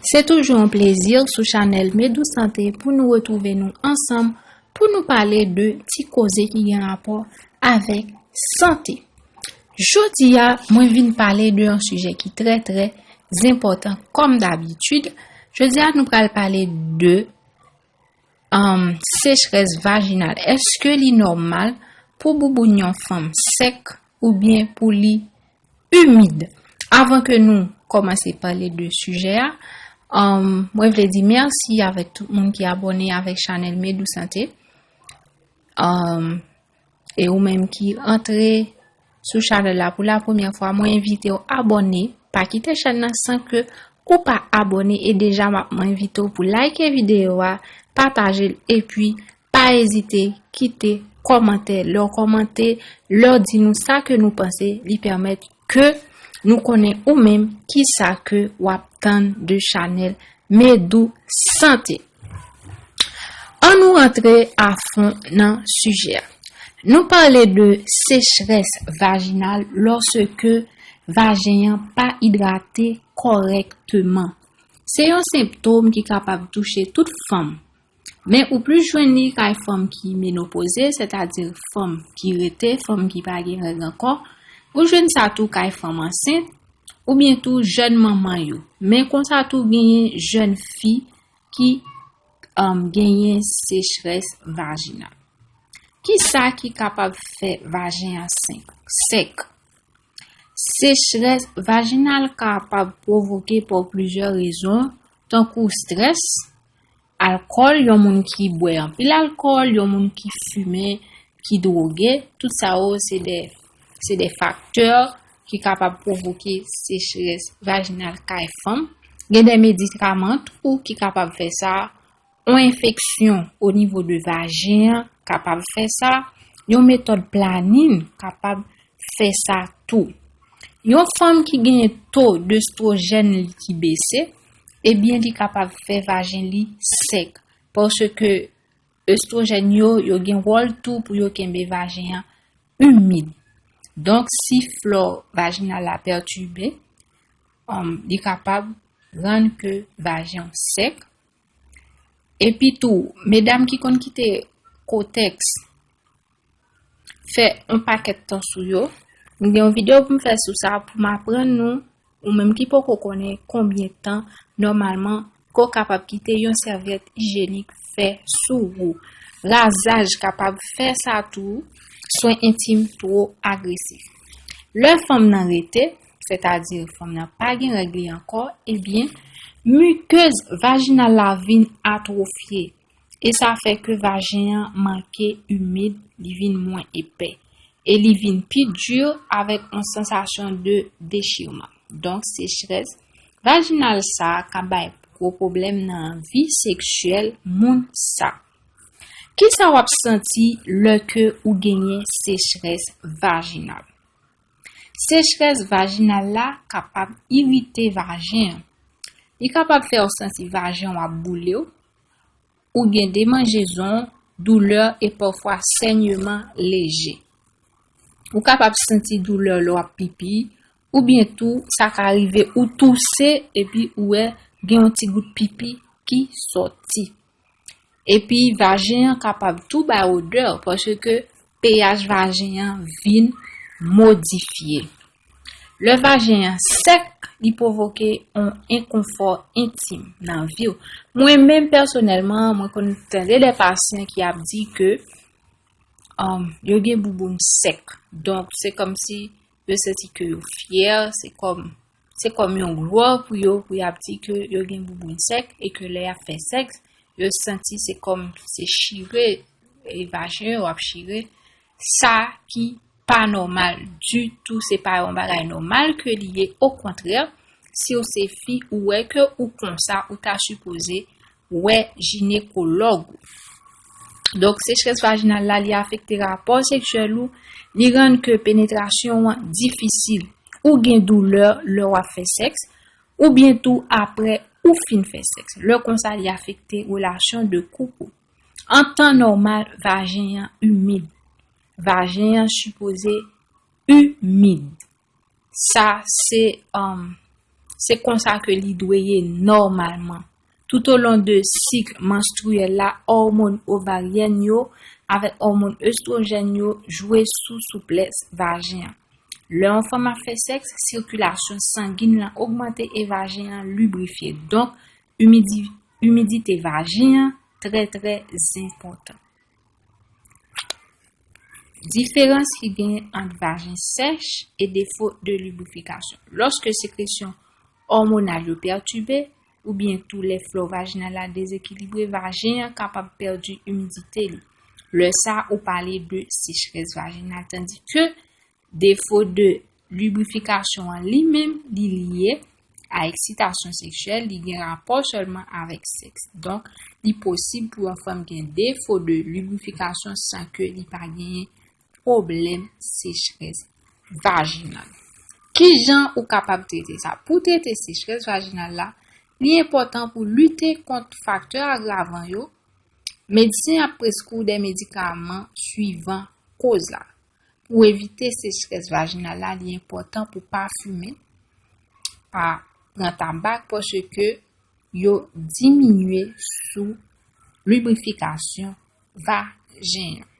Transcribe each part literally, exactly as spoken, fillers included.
Se toujou yon plezi sou chanèl Medou Sante pou nou retwouve nou ansanm pou nou pale de ti koze ki gen rapò avèk sante. Jodi a, mwen vin pale de yon sijè ki trè, trè enpòtan kòm dabitid. Jodi a, nou pral pale de um, sechrès vajinal. Èske li nòmal pou bouboun yon fanm sèk oubyen pou li imid? Avan ke nou kòmanse pale de sijè a, um, mwen vle di mèsi avèk tout moun ki abòne avèk chanèl Medou Sante. Um, e ou menm ki antre sou chanèl la pou la premyè fwa, mwen envite w abòne. Pa kite chèn nan san ke ou pa abòne. E deja, m ap, mwen envite w pou like videyo a, pataje l, epi pa ezite kite kòmantè. Lè w kòmante, lè w di nou sa ke nou panse, li pèmèt ke nou konnen ou menm ki sa ke w ap tann de chanèl Medou Sante. An nou rantre a fon nan sijè a. Nou pale de sechrès vajinal lòske vajen an pa idrate kòrèkteman. Se yon senptòm ki kapab touche tout fanm. Men ou plis jwenn li kay fanm ki menopoze, sètadi fanm ki rete, fanm ki pa gen règ ankò. Ou jwenn sa tou kay fanm ansent, oubyen tou jèn manman yo. Men konsa tou genyen jèn fi ki, um, genyen sechrès vajinal. Kisa ki kapab fè vajen an sèk? Sèk. Sechrès vajinal kapab pwovoke pa plizyè rezon, tankou strès, alkòl, yon moun ki bwè anpil alkòl, yon moun ki fimen, ki dwoge, tout sa yo se de, se de faktè ki kapab pwovoke sechrès vajinal kay fanm. Gen de medikaman tou ki kapab fè sa, yon enfeksyon o nivo de vajen an kapab fè sa, yon metòd planin kapab fè sa tou. Yon fanm ki genyen to de estwojèn li ki bese, ebyen, li kapab fè vajen li sèk, paske estwojèn yo, yo gen wòl tou pou yo kenbe vajen an imid. Donk, si flò vajinal la pètibe, um, li kapab rann ke vajen an sèk. Epi tou, medam ki konn kite kotèks fè yon pakèt tan sou yo, m gen yon videyo pou m fè sou sa, pou m aprann nou, ou menm ki poko konnen konbyen tan, nòmalman, ke w kapab kite yon sèvyèt ijyenik fè sou ou. Razaj kapab fè sa tou, swen entim twò agresif. Lè fanm nan rete, sètadi fanm nan pa gen règ li ankò, ebyen, mikez vajinal la vin atwofye. E sa fè ke vajen an manke imid, li vin mwen epè. E li vin pi di avèk yon sansasyon de dechirman. Donk, sechrès vajinal sa a ka bay gwo pwoblèm nan vi seksyèl moun sa. Kisa w ap santi lè ke ou genyen sechrès vajinal? Sechrès vajinal la kapab irite vajen an. Li kapab fè w santi vajen w ap boule w, ou gen demanjezon, doulè e pafwa sènyeman leje. Ou kapab santi doulè lè w ap pipi, oubyen tou sa ka rive ou touse epi ou wè gen yon ti gout pipi ki sòti. Epi vajen an kapab tou bay odè, paske pH vajen an vin modifye. Lè vajen an sèk, li pwovoke yon enkonfò entim nan vi w. Mwen menm pèsonèlman, mwen konn tande de pasyan ki ap di ke, um, yo gen bouboun sèk. Donk, se kòmsi yo santi ke yo fyè, se kòm, se kòm yon glwa pou yo, pou y ap di ke yo gen bouboun sèk e ke lè y ap fè sèks, yo santi se kòm se chire, e vajen yo ap chire, sa ki pa nòmal ditou, se pa yon bagay nòmal ke li ye. Okontrè, si w se fi, ou wè ke ou konsa, ou ta sipoze wè jinekològ ou. Donk, sechrès vajinal la, li afekte rapò seksyèl ou, li rann ke penetrasyon an difisil, ou gen doulè lè w ap fè sèks, oubyen tou apre ou fin fè sèks. Lè konsa, li afekte relasyon de koup ou. An tan nòmal, vajen an imid. Vajen an sipoze imid. Sa se, um, Se konsa ke li dwe ye nòmalman. Toutolon de sik manstriyèl la, òmòn ovaryèn yo avèk òmòn estwojèn yo jwe sou souplès vajen an. Lè yon fanm ap fè sèks, sikilasyon sangin lan ogmante e vajen an librifye. Donk, imidi- imidite vajen an trè, trè enpòtan. Diferans ki genyen ant vajen sèch e defo de librifikasyon. Lòske sekresyon òmonal yo pètibe, oubyen tou lè flò vajinal la dezekilibre, vajen an kapab pèdi imidite li. Lè sa, ou pale de sechrès vajinal, tandike defo de librifikasyon an li menm, li lye a eksitasyon seksyèl, li gen rapò sèlman avèk sèks. Donk, li posib pou yon fanm gen defo de librifikasyon san ke li pa genyen pwoblèm sechrès vajinal. Ki jan ou kapab trete sa? Pou trete sechrès vajinal la, li enpòtan pou lite kont faktè agravan yo. Medsen ap preskri w de medikaman swivan koz la. Pou evite sechrès vajinal la, li enpòtan pou pa fimen, pa pran tabak, paske yo diminye sou librifikasyon vajen an.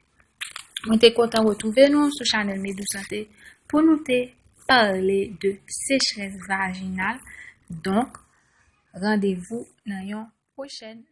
Mwen te kontan retwouve nou sou chanèl Medou Santé pou nou te pale de sechrès vajinal. Donk, randevou nan yon pwochèn